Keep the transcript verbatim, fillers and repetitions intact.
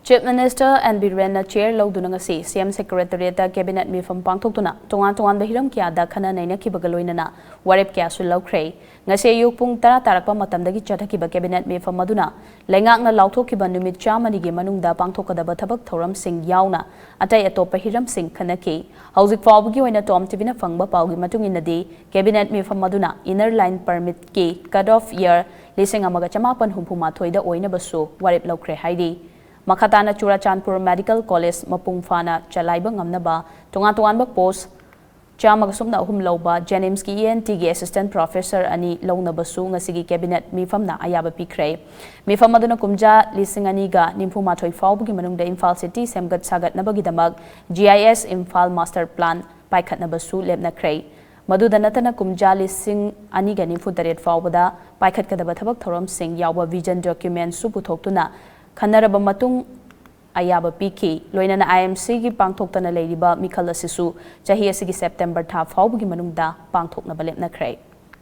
Chief Minister and ꯕꯤꯔꯦꯟꯅ chair ꯂꯧꯗꯨꯅ ꯉꯁꯤ ꯁꯤ ꯑꯦꯝ ꯁꯦꯀ꯭ꯔꯦꯇꯔꯤꯌꯦꯠꯇ ꯀꯦꯕꯤꯅꯦꯠ ꯃꯤꯐꯝ ꯄꯥꯡꯊꯣꯛꯇꯨꯅ ꯇꯣꯉꯥꯟ ꯇꯣꯉꯥꯟꯕ ꯍꯤꯔꯝ ꯀꯌꯥꯗ ꯈꯟꯅ ꯅꯩꯅꯈꯤꯕꯒ ꯂꯣꯏꯅꯅ ꯋꯥꯔꯦꯞ ꯀꯌꯥꯁꯨ ꯂꯧꯈ꯭ꯔꯦ꯫ ꯉꯁꯤ ꯑꯌꯨꯛ ꯄꯨꯡ ꯇꯔꯥ ꯇꯥꯔꯛꯄ ꯃꯇꯝꯗꯒꯤ ꯆꯠꯊꯈꯤꯕ ꯀꯦꯕꯤꯅꯦꯠ ꯃꯤꯐꯝ ꯑꯗꯨꯅ ꯂꯩꯉꯥꯛꯅ ꯂꯥꯎꯊꯣꯛꯈꯤꯕ ꯅꯨꯃꯤꯠ ꯆꯥꯝꯃꯅꯤꯒꯤ ꯃꯅꯨꯡꯗ ꯄꯥꯡꯊꯣꯛꯀꯗꯕ ꯊꯕꯛ ꯊꯧꯔꯝꯁꯤꯡ ꯌꯥꯎꯅ ꯑꯇꯩ ꯑꯇꯣꯞꯄ ꯍꯤꯔꯝꯁꯤꯡ ꯈꯟꯅꯈꯤ꯫ ꯍꯧꯖꯤꯛ ꯐꯥꯎꯕꯒꯤ ꯑꯣꯏꯅ ꯇꯣꯝ ꯇꯤꯚꯤꯅ ꯐꯪꯕ ꯄꯥꯎꯒꯤ ꯃꯇꯨꯡ ꯏꯟꯅꯗꯤ, ꯀꯦꯕꯤꯅꯦꯠ ꯃꯤꯐꯝ ꯑꯗꯨꯅ Inner Line Permitꯀꯤ cut off year ꯂꯤꯁꯤꯡ ꯑꯃꯒ ꯆꯃꯥꯄꯟ ꯍꯨꯝꯐꯨ ꯃꯥꯊꯣꯏꯗ ꯑꯣꯏꯅꯕꯁꯨ ꯋꯥꯔꯦꯞ ꯂꯧꯈ꯭ꯔꯦ ꯍꯥꯏꯔꯤ꯫ ꯃꯈꯥ ꯇꯥꯅ ꯆꯨꯔꯥꯆꯥꯟꯄꯨꯔ ꯃꯦꯗꯤꯀꯦꯜ ꯀꯣꯂꯦꯖ ꯃꯄꯨꯡ ꯐꯥꯅ ꯆꯂꯥꯏꯕ ꯉꯝꯅꯕ ꯇꯣꯉꯥꯟ ꯇꯣꯉꯥꯟꯕ ꯄꯣꯁ ꯆꯥꯝꯃꯒ ꯁꯨꯞꯅ ꯑꯍꯨꯝ ꯂꯧꯕ JNIMSꯀꯤ ENTꯒꯤ assistant professor ꯑꯅꯤ ꯂꯧꯅꯕꯁꯨ ꯉꯁꯤꯒꯤ ꯀꯦꯕꯤꯅꯦꯠ ꯃꯤꯐꯝꯅ ꯑꯌꯥꯕ ꯄꯤꯈ꯭ꯔꯦ꯫ ꯃꯤꯐꯝ ꯑꯗꯨꯅ ꯀꯨꯝꯖꯥ ꯂꯤꯁꯤꯡ ꯑꯅꯤꯒ ꯅꯤꯐꯨ ꯃꯥꯊꯣꯏ ꯐꯥꯎꯕꯒꯤ ꯃꯅꯨꯡꯗ ꯏꯝꯐꯥꯜ city ꯁꯦꯝꯒꯠ ꯁꯥꯒꯠꯅꯕꯒꯤꯗꯃꯛ GIS Imphal master plan ꯄꯥꯏꯈꯠꯅꯕꯁꯨ ꯂꯦꯞꯅꯈ꯭ꯔꯦ꯫ ꯃꯗꯨꯗ ꯅꯠꯇꯅ ꯀꯨꯝꯖꯥ ꯂꯤꯁꯤꯡ ꯑꯅꯤꯒ ꯅꯤꯐꯨ ꯇꯔꯦꯠ ꯐꯥꯎꯕꯗ ꯄꯥꯏꯈꯠꯀꯗꯕ ꯊꯕꯛ ꯊꯧꯔꯝꯁꯤꯡ ꯌꯥꯎꯕ vision documentꯁꯨ ꯄꯨꯊꯣꯛꯇꯨꯅ ꯈꯟꯅꯔꯕ ꯃꯇꯨꯡ ꯑꯌꯥꯕ ꯄꯤꯈꯤ꯫ ꯂꯣꯏꯅꯅ IMCꯒꯤ ꯄꯥꯡꯊꯣꯛꯇꯅ ꯂꯩꯔꯤꯕ ꯃꯤꯈꯜ ꯑꯁꯤꯁꯨ ꯆꯍꯤ ꯑꯁꯤꯒꯤ September ꯊꯥ ꯐꯥꯎꯕꯒꯤ ꯃꯅꯨꯡꯗ ꯄꯥꯡꯊꯣꯛꯅꯕ ꯂꯦꯞꯅꯈ꯭ꯔꯦ꯫